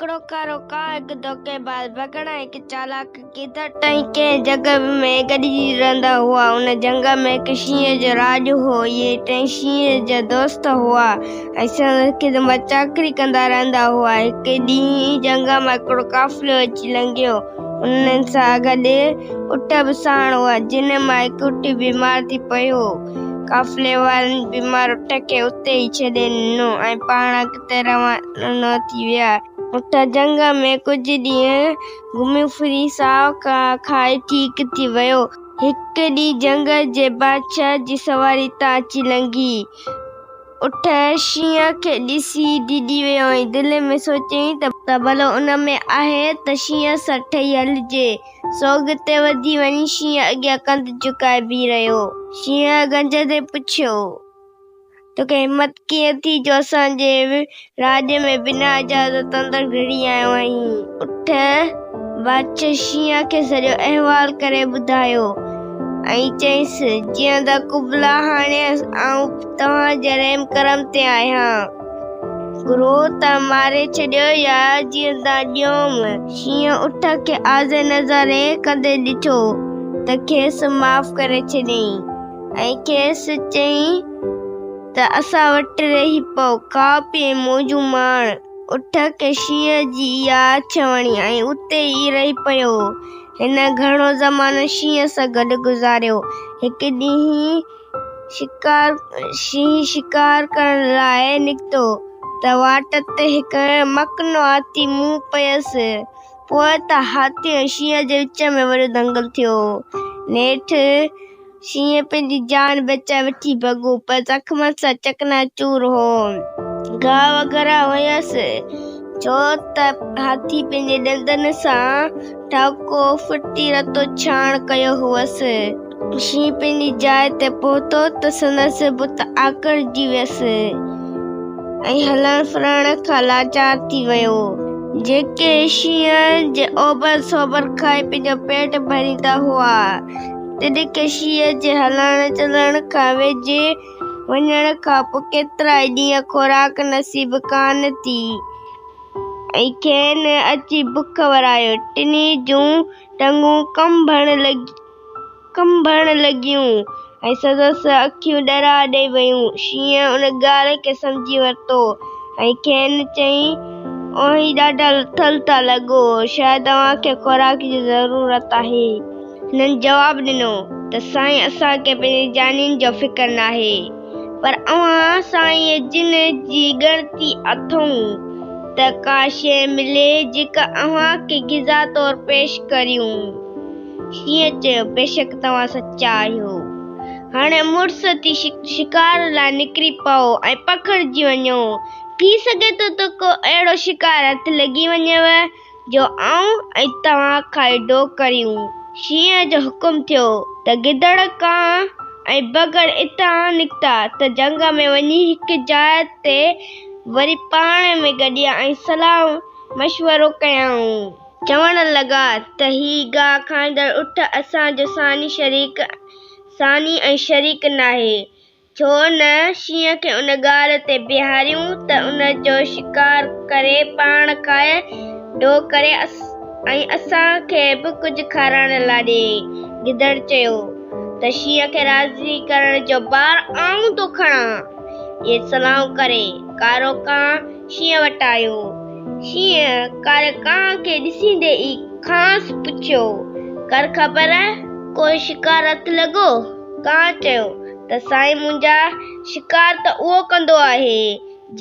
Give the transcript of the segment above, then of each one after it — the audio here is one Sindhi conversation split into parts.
هڪڙو ڪارو ڪانء، هڪ ڌوڪيباز بگهڙ ۽ هڪ چالاڪ گدڙ ٽئي ڪنهن جهنگ ۾ گڏجي رهندا هئا. ان جهنگ ۾ هڪ شينهن جو راڄ هو. اهي ٽئي شينهن جا دوست هئا ۽ سندس خدمت چاڪري ڪندا رهندا هئا. هڪ ڏينهن جهنگ مان هڪڙو قافلو اچي لنگهيو. انهن سان گڏ اٺ به ساڻ هئا، جن مان هڪ اٺ بيمار ٿي پيو. قافلي وارن بيمار اٺ کي اتي ئي ڇڏي ڏنو ۽ پاڻ اڳتي روانا ٿي ويا. اٺ جهنگ ۾ ڪجهه ڏينهن گهمي ڦري ساهه کائي ٺيڪ ٿي ويو. هڪ ڏينهن جهنگ جي بادشاهه جي سواري تان اچي لنگهي. اٺ شينهن کي ڏسي ڊڄي ويو ۽ دل ۾ سوچيائين ته ڀلو ان ۾ آهي ته شينهن سان ٺهي هلجي. سو اڳتي وڌي وڃي شينهن اڳيان ڪنڌ جهڪائي بيهي رهيو. شينهن گجندي پڇيو، توکي همت ڪيئن ٿي جو اسان جي راڄ ۾ بنا اجازت اندر گهڙي آيو آهين؟ اٺ بادشاهه شينهن کي سڄو احوال ڪري ٻڌايو ۽ چيس، جيئندا قبلا هاڻي آئون توهان جي رحم ڪرم تي آهيان. گهرو ته ماري ڇڏيو يا جيئندا ڏيوم. شينهن اٺ کي آزي نظاري ڪندي ڏٺو ته کيس معاف ڪري ڇڏيائين ۽ کيس چيائين ته اسان وٽ رهي پئو، کاء پيء ۽ موجون ماڻ. اٺ کي شينهن جي اها آڇ وڻي ۽ اتي ئي رهي پيو. هن گهڻو زمانو شينهن سان گڏ گذاريو. هڪ ڏينهن شينهن شڪار ڪرڻ لاء نڪتو ته واٽ تي هڪ مڪنو هاٿي منهن پيس. پوء ته هاٿي ۽ شينهن جي وچ ۾ وڏو دنگل ٿيو. نيٺ شينهن پنهنجي جان بچائي وٺي ڀڳو، پر زخمن سان چڪناچور هو. گهاء وغيره هيس، ڇو ته هاٿي پنهنجي ڏندن سان ٺاهوڪو ڦٽي رتو ڇاڻ ڪيو هئس. شينهن پنهنجي جاء تي پهتو ته سندس بت آڪڙجي ويس ۽ هلڻ ڦرڻ کان لاچار ٿي ويو. جيڪي شينهن جي اوبر سوبر کائي پنهنجو پيٽ ڀريندا هئا، تن کي شينهن جي هلڻ چلڻ کان ويجهي وڃڻ کان پوء ڪيترائي ڏينهن خوراڪ نصيب ڪانه ٿي ۽ کين اچي بک ورايو. ٽنهي جون ٽنگون ڪنبڻ لڳيون ۽ سندس اکيون ڏرا ڏئي ويون. شينهن ان ڳالهه کي سمجهي ورتو ۽ کين چيائين، اوهين ڏاڍا لٿل ٿا لڳو، شايد اوهان کي خوراڪ جي ضرورت آهي. هنن جواب ڏنو ته سائين اسان کي پنهنجي جانين جو فڪر ناهي، پر اوهان سائين جن جي ڳڻتي اٿئون ته ڪا شيء ملي جيڪا اوهان کي غذا طور پيش ڪريون. شينهن چيو، بيشڪ توهان سچا آهيو. هاڻي مڙس ٿي شڪار لاء نڪري پئو ۽ پکڙجي وڃو. ٿي سگهي ٿو ته ڪو اهڙو شڪار هٿ لڳي وڃيو، جو آئون ۽ توهان کائي ڍو ڪريون. شينهن جو حڪم ٿيو ته گدڙ، ڪانء ۽ بگهڙ اتان نڪتا ته جهنگ ۾ وڃي هڪ جاء تي وري پاڻ ۾ گڏيا ۽ صلاح مشورو ڪيائون. چوڻ لڳا ته هي گاهه کائيندڙ اٺ اسان جو ثاني ۽ شريڪ ناهي، ڇو نه شينهن کي ان ڳالهه تي بيهاريون ته ان جو شڪار ڪري پاڻ کائي ڍو ڪري ۽ اسان کي به ڪجهه کارائڻ لاء ڏئي. گدڙ چيو ته شينهن کي راضي ڪرڻ جو بار آئون ٿو کڻان. اهي صلاحون ڪري ڪارو ڪانء شينهن وٽ آيو. شينهن ڪاري ڪانء کي ڏسيندي ئي کانئس پڇيو، ڪر خبر، ڪو شڪار هٿ لڳو؟ ڪانء چيو ته سائين منهنجا، شڪار ته اهو ڪندو آهي،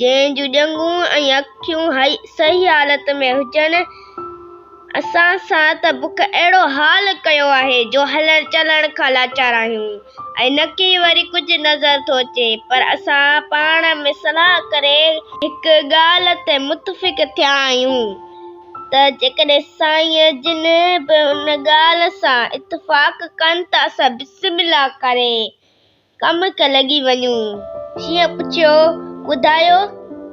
جنهن جون ڄنگهون ۽ اکيون صحيح حالت ۾ هجن. اسان سان ته بک اهڙو حال ڪيو آهي جو هلڻ چلڻ کان لاچار آهيون ۽ نڪي وري ڪجهه نظر ٿو اچي، پر اسان پاڻ ۾ صلاح ڪري هڪ ڳالهه تي متفق ٿيا آهيون ته جيڪڏهن سائين جن به ان ڳالهه سان اتفاق ڪن ته اسان بسم الله ڪري ڪم کي لڳي وڃون. شينهن پڇيو، ٻڌايو،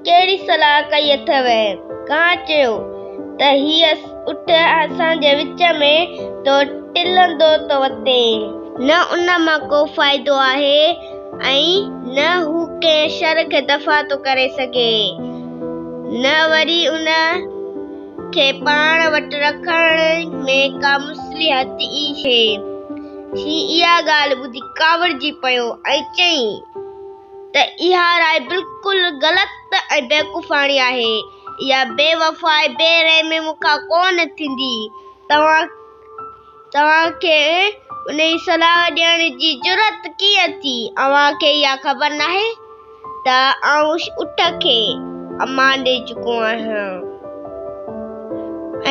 ڪهڙي صلاح ڪئي اٿئو؟ ڪانء چيو ته هي اٺ اسان جي وچ ۾ ٿو ٽلندو ٿو وتي. نه ان مان ڪو فائدو آهي ۽ نه هو ڪنهن شر کي دفع ٿو ڪري سگهي، نه وري ان کي پاڻ وٽ رکڻ ۾ ڪا مصلحت ئي ناهي. شينهن اها ڳالهه ٻڌي ڪاوڙجي پيو ۽ چيائين ته اها راء بلڪل غلط ۽ بيوقوفاڻي آهي. اها بي وفائي بي رحمي مون کان ڪونه ٿيندي. توهان کي انهي صلاح ڏيڻ جي جرئت ڪيئن ٿي؟ اوهان کي اها خبر ناهي ته آئون اٺ کي امان ڏئي چڪو آهيان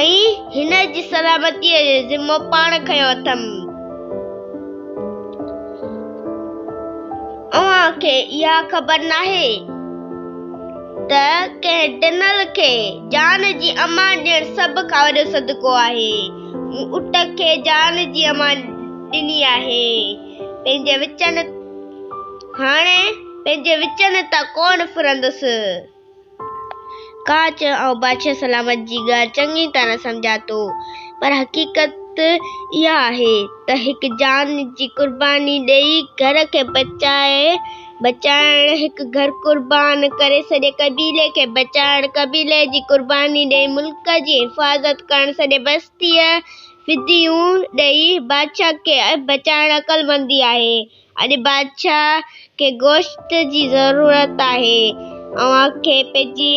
۽ هن جي سلامتيء جو ذمو پاڻ کنيو اٿم. اوهان کي اها خبر ناهي ته ڪنهن ڊنل کي جان جي امان ڏيڻ سڀ کان وڏو صدقو آهي. مون اٺ کي جان جي امان ڏني آهي. پنهنجي وچن هاڻي پنهنجي وچن تان ڪونه ڦرندس. ڪانء چيو، آئون بادشاهه سلامت جي ڳالهه چڱي طرح سمجهان ٿو، پر حقيقت اها آهي ته هڪ جان جي قرباني ڏئي گهر کي بچائڻ، هڪ گهر قربان ڪري سڄي قبيلي کي بچائڻ، قبيلي جي قرباني ڏئي ملڪ جي حفاظت ڪرڻ، سڄي بستيء فديو ڏئي بادشاهه کي بچائڻ عقلمندي آهي. اڄ بادشاهه کي گوشت جي ضرورت آهي. اوهان کي پنهنجي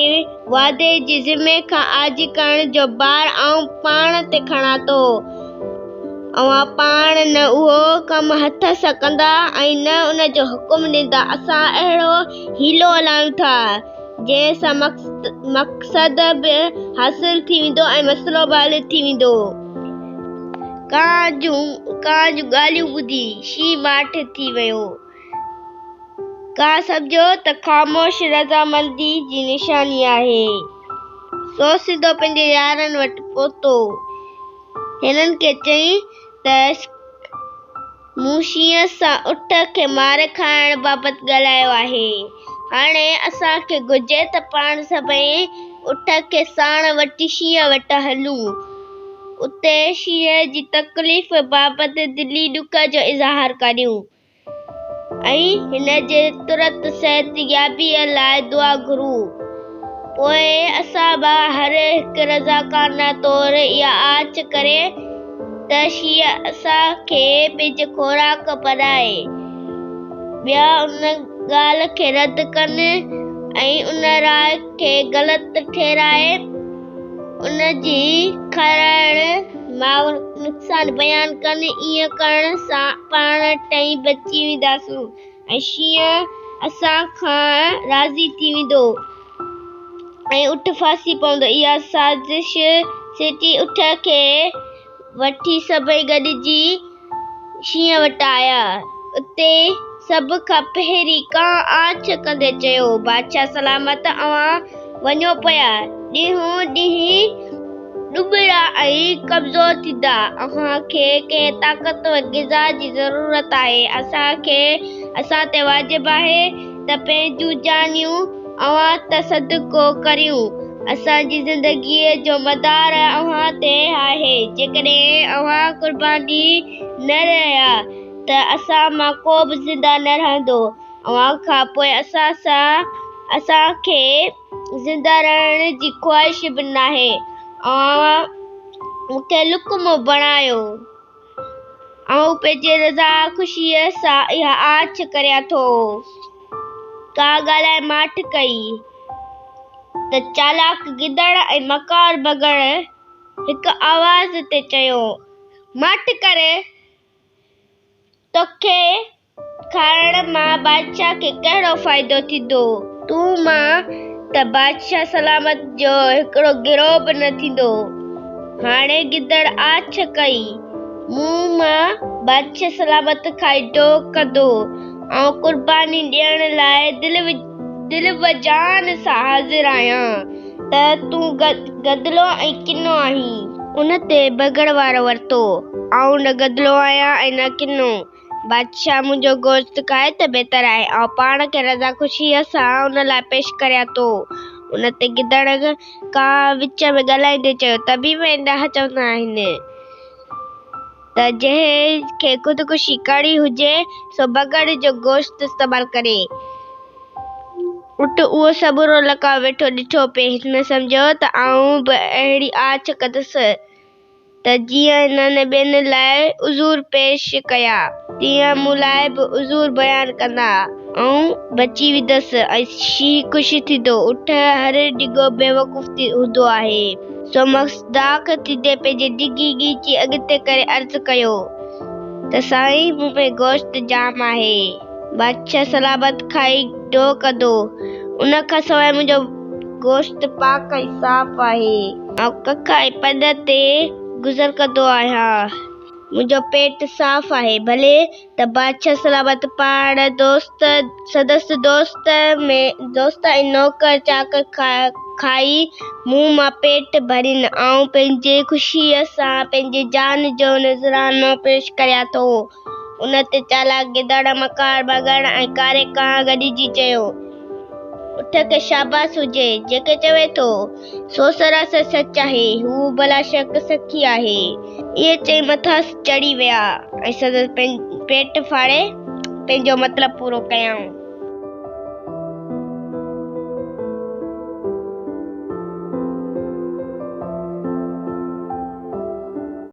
وعدي جي ذمي کان عاجز ڪرڻ جو بار آئون پاڻ تي کڻان ٿو. اوهان پاڻ نه اهو ڪم هٿ سان ڪندا ۽ نه ان جو حڪم ڏيندا. اسان اهڙو حيلو هلايون ٿا، جنهن سان مقصد به حاصل ٿي ويندو ۽ مسئلو به حل ٿي ويندو. ڪانء جون ڳالهيون ٻڌي شينهن ماٺ ٿي ويو. ڪانء سمجهيو ته خاموشي رضامندي جي نشاني آهي. سو سڌو پنهنجي يارن وٽ پهتو. هنن کي چيائين ته مون شينهن سان اٺ کي ماري کائڻ بابت ڳالهايو آهي. هاڻي اسان کي گهرجي ته پاڻ سڀئي اٺ کي ساڻ وٺي شينهن وٽ هلون. اتي شينهن جي تڪليف بابت دلي ڏک جو اظهار ڪريون ۽ هن جي ترت صحتيابيء لاء دعا گهرون. پوء اسان مان هر هڪ رضاڪارانه طور اها آڇ ڪري ته شينهن اسان کي پنهنجي خوراڪ بڻائي. ٻيا ان ڳالهه کي رد ڪن ۽ ان راء کي غلط ٺهرائي ان جي کارائڻ مان نقصان بيان ڪن. ائين ڪرڻ سان پاڻ ٽئي بچي وينداسون ۽ شينهن اسان کان راضي ٿي ويندو ۽ اٺ ڦاسي پوندو. اها سازش سٽي اٺ کي وٺي سڀئي گڏجي شينهن وٽ آيا. اتي سڀ کان پهرين ڪانء آڇ ڪندي چيو، بادشاهه سلامت، اوهان وڃو پيا، ڏينهون ڏينهن ڏٻرا ۽ ڪمزور ٿيندا. اوهان کي ڪنهن طاقتور غذا جي ضرورت آهي. اسان تي واجب آهي ته پنهنجون جانيون اوهان تان صدقو ڪريون. اسان جي زندگيء جو مدار اوهان تي آهي. جيڪڏهن اوهان قرباني نه ڏيا ته اسان مان ڪو به زنده نه رهندو. اوهان کان پوء اسان کي زنده رهڻ جي خواهش به ناهي. اوهان مون کي لقمو بڻايو. آئون پنهنجي رضا خوشيء سان اها آڇ ڪريان ٿو. ڪانء ڳالهائي ماٺ ڪئي ته چالاڪ گدڙ ۽ مڪار بگهڙ هڪ آواز تي چيو، ماٺ ڪر، توکي کائڻ مان بادشاهه کي ڪهڙو فائدو ٿيندو؟ تو مان ته بادشاهه سلامت جو هڪڙو گرهه به نه ٿيندو. هاڻي گدڙ آڇ ڪئي، مون مان بادشاهه سلامت کائي ڍؤ ڪندو. آئون قرباني ڏيڻ لاء دل و جان سان حاضر آهيان ته تون گدلو ۽ ڪنو آهين. ان تي بگهڙ وارو ورتو، آئون نه گدلو آهيان ۽ نه ڪنو. بادشاهه منهنجو گوشت کائي ته بهتر آهي. آئون پاڻ کي رضا خوشيء سان ان لاء پيش ڪريان ٿو. ان تي گدڙ ڪانء وچ ۾ ڳالهائيندي چيو، طبيب ۽ ڏاها چوندا آهن ته جنهن کي خودڪشي ڪرڻي هجي سو بگهڙ جو گوشت استعمال ڪري. اٺ اهو سمورو لقاء ويٺو ڏٺو پئي. هن سمجهيو ته آئون به اهڙي آڇ ڪندس ته جيئن هنن ٻين لاء عذر پيش ڪيا، تيئن مون لاء به عذر بيان ڪندا. آئون بچي ويندس ۽ شينهن خوش ٿيندو. اٺ هر ڊگهو بيوقوف هوندو آهي. سو مصداق ٿيندي پنهنجي ڊگهي ڳچي اڳتي ڪري عرض ڪيو ته سائين مون ۾ گوشت جام آهي. بادشاهه سلامت کائي ڍو ڪندو. ان کان سواء منهنجو گوشت پاڪ ۽ صاف آهي. آئون ڪک ۽ پن تي گذر ڪندو آهيان. منهنجو پيٽ صاف آهي. ڀلي ته بادشاهه سلامت پاڻ دوست سندس دوست ۾ دوست ۽ نوڪر چاڪر کائي مون مان پيٽ ڀرين. آئون پنهنجي خوشيء سان پنهنجي جان جو نذرانو پيش ڪريان ٿو. ان تي چالاڪ گدڙ، مڪار بگهڙ ۽ ڪاري ڪانء گڏجي چيو، اٺ کي شاباس هجي، جيڪي چوي ٿو، سو سراسر سچ آهي، هو بلاشڪ سخي آهي. ائين چئي مٿانئس چڙهي ويا ۽ سندس پيٽ ڦاڙي پنهنجو مطلب پورو ڪيائون.